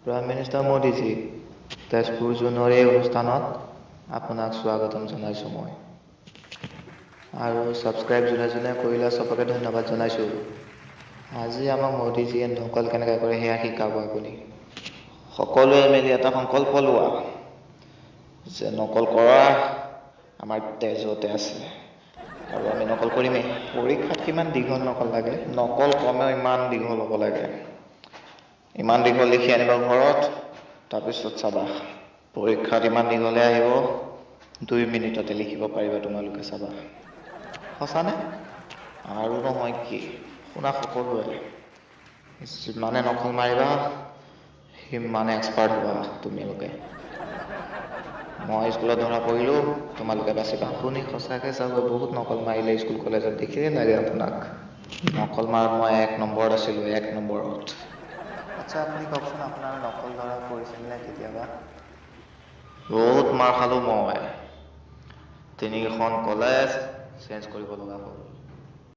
Prime minister Modiji, Tezpur জোনৰ এই অনুষ্ঠানত আপোনাক স্বাগতম জনাইছোঁ মই। আৰু ছাবস্ক্ৰাইব যোনে যোনে কৰিলে চবকে ধন্যবাদ জনাইছোঁ। আজি আমাক মোদীজীয়ে নকল কেনেকৈ কৰে সেয়া শিকাব। আপুনি সকলোৱে মিলি এটা সংকল্প লোৱা যে নকল কৰা আমাৰ তেজতে আছে আৰু আমি নকল কৰিমেই। পৰীক্ষাত কিমান দীঘল নকল লাগে? নকল কমেও ইমান দীঘল হ'ব লাগে। ইমান দীঘল লিখি আনিবা ঘৰত, তাৰপিছত চাবা পৰীক্ষাত ইমান দীঘলে আহিব, 2 মিনিটতে লিখিব পাৰিবা তোমালোকে, চাবা। সঁচানে? আৰু নহয় কি, শুনা সকলোৱে, যিমানে নকল মাৰিবা সিমানে এক্সপাৰ্ট হ'বা তোমালোকে। মই স্কুলত ধৰা পৰিলোঁ, তোমালোকে বাচিবা। আপুনি সঁচাকৈ চাব বহুত নকল মাৰিলে স্কুল কলেজত, দেখিলেই লাগে আপোনাক। নকল মাৰাত মই 1 নম্বৰত আছিলোঁ, 1 নম্বৰত। আচ্ছা, আপুনি কওকচোন, আপোনাৰ নকল ধৰা পৰিছিল নে কেতিয়াবা? বহুত মাৰ খালোঁ মই, 3খন কলেজ চেঞ্জ কৰিব লগা হ'ল।